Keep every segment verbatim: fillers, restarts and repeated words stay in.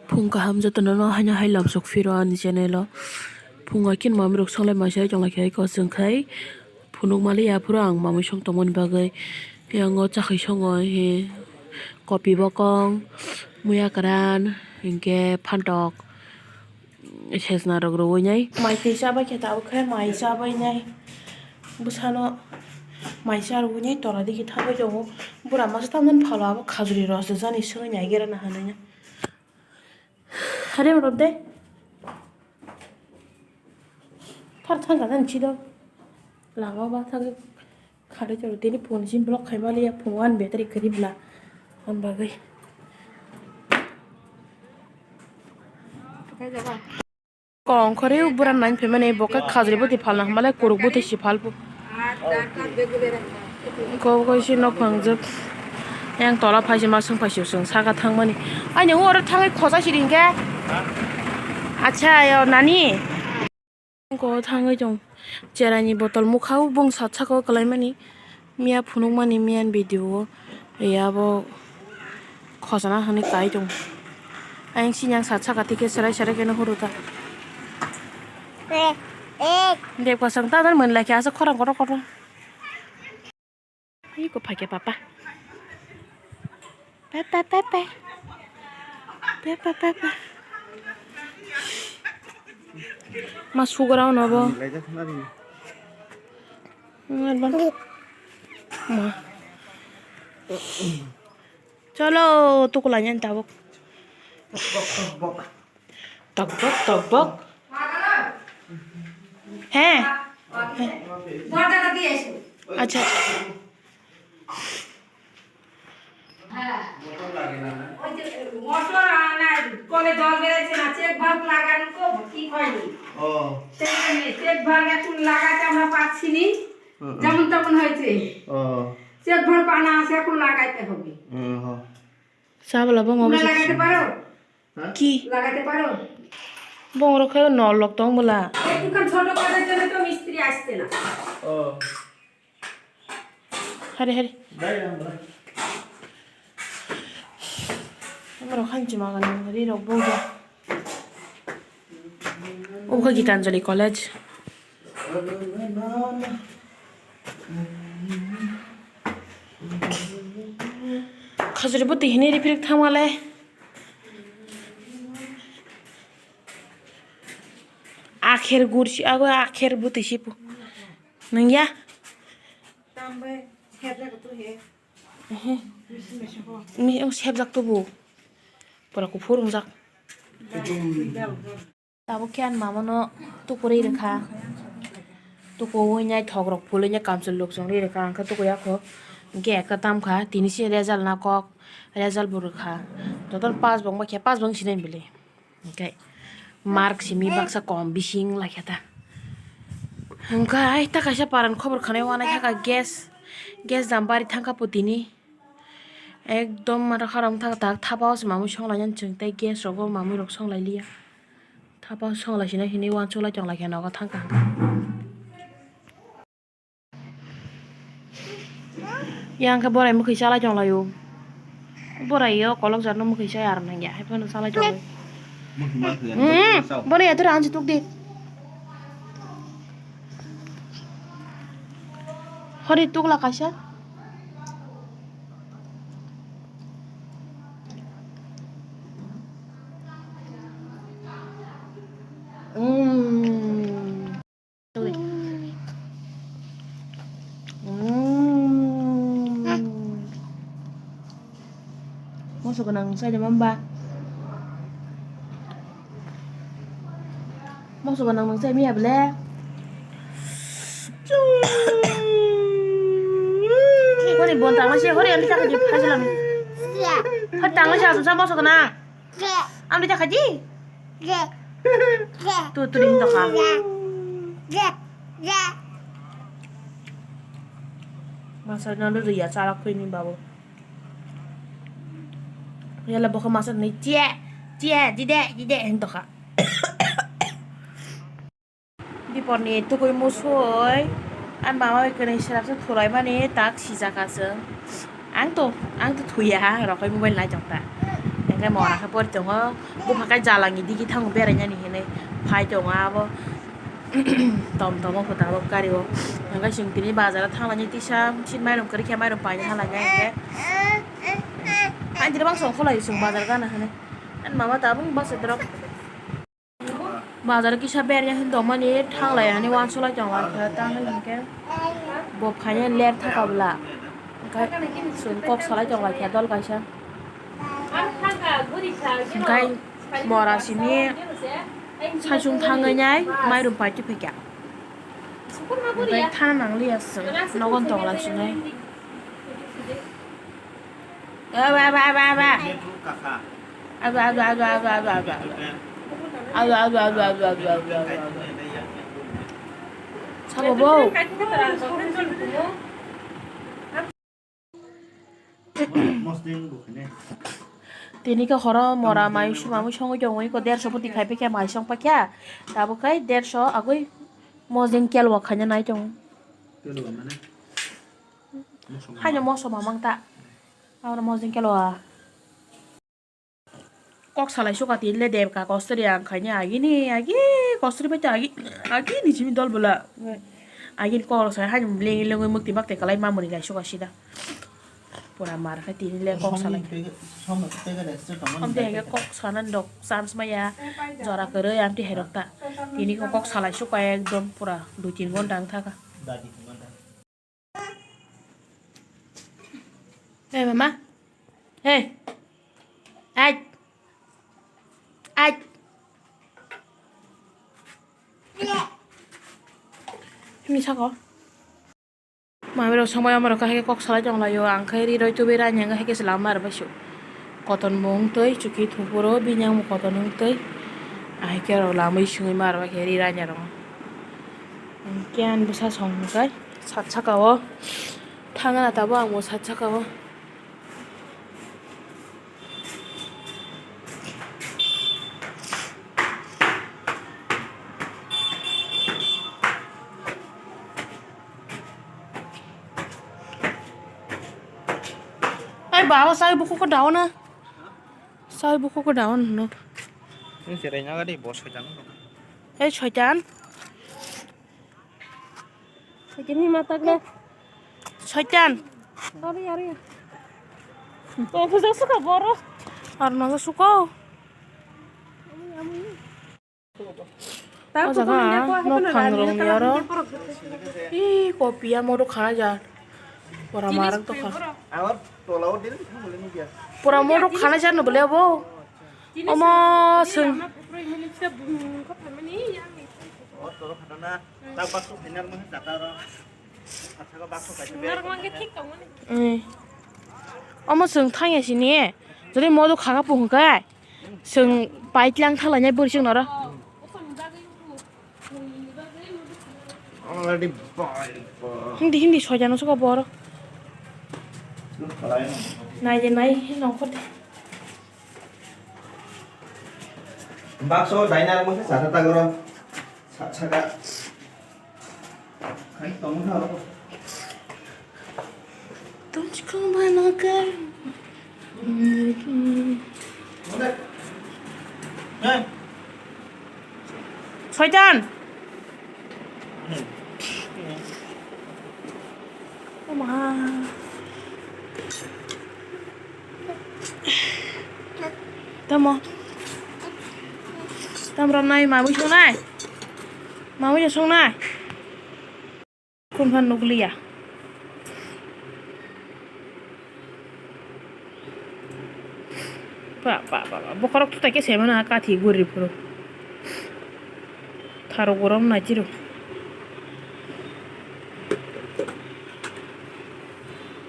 Phung kaham jotono no haino hai lamsok phiro ani channel o. Phungo kin mamrok songlai maisa chonglai khe kosong khai phunuk mali aphuru ang mamwi song tongmani bagwi. Yango chakhwi songo he kopi bokong, muya kwran, hinkhe phantok, sejna rok rwui nai. Mai twi chabai khe tabuk khe mai chabai nai. Bwsano mai charwui nai tola digi thangwi tongo. Bura masa tamjani phalo abo khajuri rw se jani swnwi nai gera na hinwi. Hare oro de. Thar thang ka nang chido. Lama ba thang khare choro tini phone sim block khai mali ya phone wan battery kari bla. Hon bagwi. Kong khore bura nang phe mani bo khe khajri bwtwi phalna hwnba le kuruk bwtwi si phal bo. Kok kok si nok phang jwk. Yang tola phai si ma swng phai si swng saka thang mani. Ai nang oro thangwi khosa si ring khe. Acha ayo nani. Ko thangwi tong. Cherai ni botol mukha o bung sat saka o kwlai mani. Miya phunuk mani miya ni video o. Iya bo khosana hwnwi kai tong. Ayang sini ang sat saka tike serai serai khe no huru ta. Dek pasang ta dan mani lakhe asa khorang kotor kotor. Iko phai khe papa. Papa, papa. Papa, papa. Ma sugra ono bo. Ma. Cholo, tukula nyan tabuk. Tokbok, tokbok. He. Acha, acha. হ্যাঁ। ওই যে মোটর আনা, কলে জল বেরোচ্ছে না, check valve লাগানো তো ঠিক হয়নি। ও। সেই জন্য চেক ভাল্ব এখন লাগাতে আমরা পাচ্ছি নি, হুম, হুম। যেমন তেমন হয়েছে। ও। চেক ভাল্ব আনা আছে, এখন লাগাইতে হবে। হুম, হুম। Sabala bong obo. তোমরা লাগাতে পারো? হ্যাঁ? কি? লাগাতে পারো? Bong rok khe no lok tong bwla. একটুখানি ছোট কাজের জন্য তো মিস্ত্রি আসছে না। ও। Hari, hari. Dai, ang bra. Ang rok khan chima gani, ri rok bo. Obo khe Gitanjali College. Khajuri bwtwi hinwi riphirik thangmale. Akher gursi, ago akher bwtwi sipu. Nangya? Tambai, sebjak tu he. Ehe. Misi misi ho. Mi, o sebjak tu bu. Pura kuphur wngjak. Tabuk khe ani mama no tukurwi rwkha. Tukuwi nai thok rok phulwi nai kamchwlwi lukchung rwi rwkha, ang khe tukuya kho. Hwnkhe ekta tamkha, tini se result na kok, result bo rwkha. Total pass bong ba khe, pass bong sinai bwlwi. Hwnkhe mark simi baksa kom bising lai khe ta. Hwnkhe ai ta kaisa paran khobor khanai wanai thaka gas, gas jam bari thangkha putini. Ekdom mata kharam thaka tak thapa o se mamui songlainani chwng tei gas rogo mamui rok songlai liya. Thapa o songlai sina hinui uansuk lai tong lai khe nogo thangkha hwnkhe. Yang khe borai mwkhwi chalai tong lai o. Borai o kolok jat no mwkhwi chaya ar nang ya, hai phano chalai tong lai. Mwkhwi ma thwi ya, Hmm, sao. Borai ya tura hansi tuk di. Hori tuk la kaisa. Mm. Mm. Moso gwnang sai de mamba. Moso gwnang nang sai miya bele. Hori bon tangma se hori ani takha di phajla mi. Hori tangma se asam sa moso gwnang. Amri ta khaji? Tu tu rin to kha. Masa na lu ya chala khui ni babu. Yala bokha masa ni che che dide dide hin to kha. Diporni tukui musui, ani mama bai kwnwi srapsa thulaimani tak sijak aswk. Ang to, ang to thuya, rokhoi mobile nai tongkha. Hwnkhe mora khe pori tongo, bupha khe jalangni digi thango berainani hinwi phai tongo abo. Tom tomo kho tabok gari o. Hwnkhe chwng tini bazar o thanglaini tisa, sin mairum kwrwi khe mairum paina thanglainai hwnkhe. Haini tini bangsa ongkhorlai chwng bazar gana hinwi. Ani mama tabuk bwswk dorok. Bazar kisa berya hin tongmani thanglai ani uansuk lai tongo, khe ta hwn hinkhe bo phaina ler thaka bwla, hwnkhe chwng kok salai tonglai kha dol kaisa. Hwnkhe mora simi saichung thangwi nai mairum paitwi phaikha, hwnkhe thana nangliya chwng nogo tonglai chwnai. Aba, aba, aba, aba. Aba, aba, aba, aba. Aba, aba, aba, aba, aba, aba, aba. Sabo bo. Tini khe horo mora mai sumamwi songwi tongwi ko derso buti khai pikhe mai song pakya. Tabuk khai derso agwi mojeng kelwa khaina nai tongo. Haino moso mamang ta. Abono mojeng kelwa. Kok salai suka tini le debka kostri ang khaini agini agi kostri bai ta agi agini simi dol bwla. Agini kok sai haino lengwi lengwi mukti makte kalai mamuni lai suka sida. Pura mar khai tini le kok salai. Amte henge kok sana dok chance maya jora kwrwi amte herok ta. Tini kok salai suka ekdom pura dui tin ghonta wng thaka. Hey, mama. Hey. Ait. Ait. Himni sako. Mami rok songbai omo rok hai khe kok salai tong laio. Ang khe ri roi tubui rani ang hai khe se lama rw baisio. Koton bo wng twi chuki thupuro bini ang bo koton wng twi. Ahai khe rw lamui sungui ma rw khe ri rani rw. Ang khe ani bwsa song hwn kai sat saka o. Thangna tabuk ang bo sat saka o. Ai baba, sai buku ko daw na. Sai buku ko daw na. Ni jerai na gadi bo soitan. Ei soitan. Soitan ni mata le. Soitan. Ari, ari. To khuja suka boro. Ar no suka. Ami, ami. O jaga no phangrong ni oro. Ih, kopi ya modo khana jar. Pura marang to kha. Pura modo khana jar no bole bo. Omo sung. Omo sung thangya sini. Jodi modo khaga pung kai. Sung paitlang thalainai bwrwi sung noro. Hindi, hindi, soitan no suka boro. Nai de nai, nongkhor de. Bakso daina mo se sata tagoro. Sa-, saka. Hai, tong na ro. Tuchko bana kar. Soitan. Oma. Tamo. Tamro nai mamui songnai. Mamui songnai. Kun phan nukliya. Pa, pa, pa, pa. Bokhorok tutai khe semana kathi guri phuru. Tharo gorom nai chiro.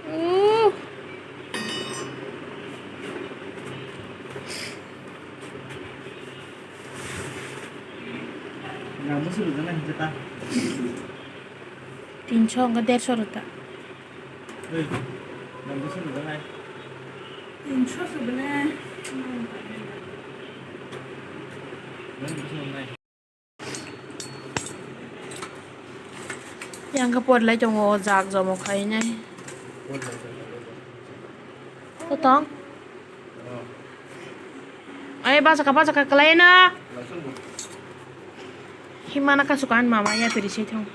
Uh. Tinso hwnkhe derso rwta. Tinso se bole. Yang khe por lai tongo o jak jomo khainai. Kotong? Ai, bachaka, bachaka, kwlai na. Himana kasu kan mama ya piri se thong.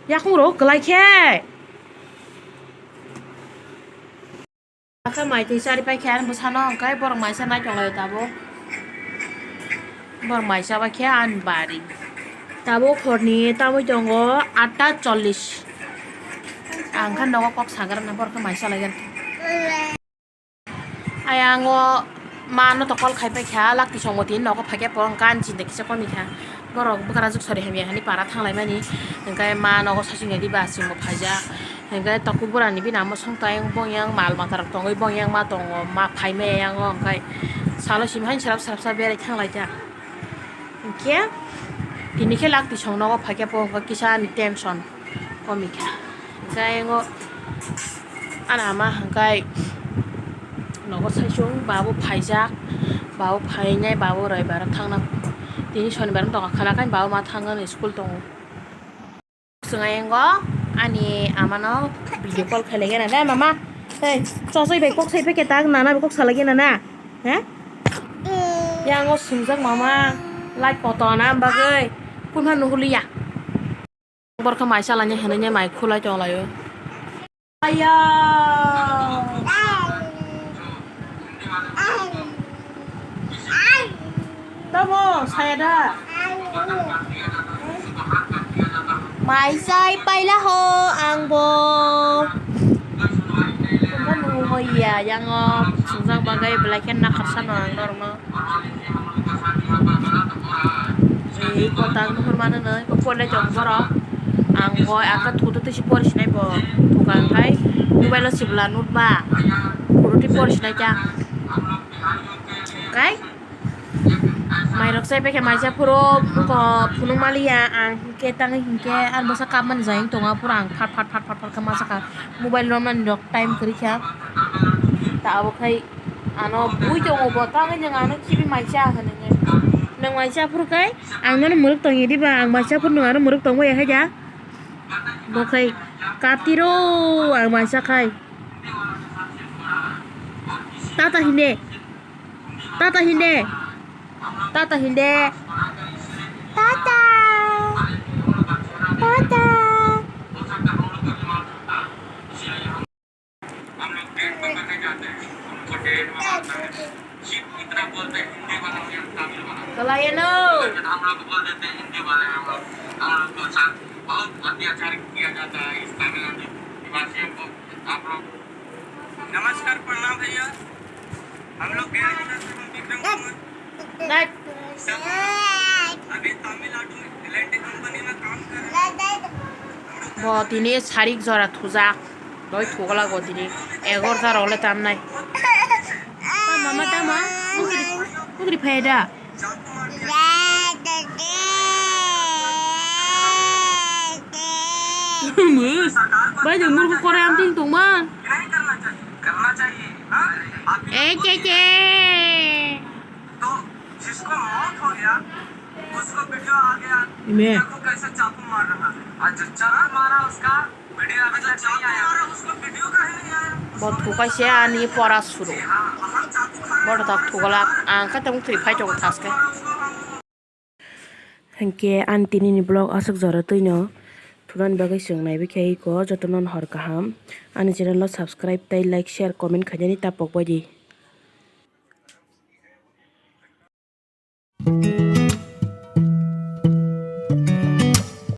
Yakung ro, kwlai khe. Aka mai twi chari pai khe, ang bwsano hwnkhe borok maisa nai tonglaio tabuk. Borok maisa bai khe ani bari. Tabuk horni tamwi tongo atta chollish. Ang khe nogo kok sagrana borok khe maisa laigan. Ayang o ma no to call khai pai kha, lak tisong bo tini nogo phai khe porong kan chinta kisa komi kha. Borok bwkra juk sori hamya hani para thanglai mani. Hwnkhe ma nogo sasing ya di ba sing bo phaijak. Hwnkhe toku bura ni bini amo song tang bong yang mal mata rok tongwi bong yang ma tongo, ma phai maya yang o hwnkhe salo simi hani sarap sarap sa berai thanglai kha. Hwnkhe tini khe lak tisong nogo phai khe porong kisa ani tension. Komikha. Hwnkhe ayang o ani ama hwnkhe nogo saichung babu phaijak, babu phainai, babu roibaro thangna. Tini sonibar wng tongkha khwna khe babu ma thangwi school tongo. Chwng ayang o ani amano video call khailaiya na, "Dai mama, tei chosoi bai kok sai phai khe tak nana bai kok salaiya na na, he?" Yang o swngjak mama light kotor na bagwi kunha nuhuliya. Borok khe mai chalani hinwi mai khulai tonglaio. Aya. Tamo saya da. Mai chai paila ho ang bo. Kunha nuhuliya yang o swngjak bagwi belai khe nakharsano ang norokno. Ei kotak nuhur mano no, iko porle tong borok. Ang bo aka thuto tisi pori sinai bo. Thuka khai mobile o sibla nut ba. Photo twi pori sinai ta. Kai? Mai rok chai paikha maisa phuru ko phunuk maliya ang hwnkhe tangwi hwnkhe ang bwsa kapmani jai wng tongo phuru ang phat phat phat phat phat khe ma sakha mobile romnani rok time kwrwi kha ta abo khai. Ano bui tongo bo, tangwi nwng ano khibi maisa hwnwi. Nwng maisa phuru kai ang nono mwrwk tongya diba, ang maisa phuru nwng ano mwrwk tongbai ya khaida. Bo khai katiro ang maisa khai. Tata hinde. Tata hinde. Tata hinde. Tata. Tata. हम लोग ट्रेन पकड़ के जाते हैं, उनको ट्रेन में आता है। शिप इतना बोलते हैं हिंदी वाला हो या तमिल वाला। Kalayano. हम लोग बोल देते हैं हिंदी वाले में, हम लोग, हम लोग को साथ बहुत अत्याचार किया जाता है इस तमिलनाडु निवासियों को। आप लोग नमस्कार, प्रणाम भैया। हम लोग गए थे विक्रम कुमार। Dai. अभी तमिलनाडु में एल एंड टी कंपनी में काम कर रहे हैं। Bo tini sarik jora thujak. Doi thugla go tini. Egor jora ole tamnai. Tama, ma tama. Putri, putri phai da. Bai de murko kore am ting tong ma. Eh, che, che. Ime. Bo thukaise ani pora suru. Bo tak thuklak ang khe tong twi phai tongo thaske. Hinkhe ani tinini vlog aswk jora twino thunani bagwi chwng naibi khe iko jotono hor kaham. Ani channel no subscribe tei like, share, comment khainani ta pokbai di.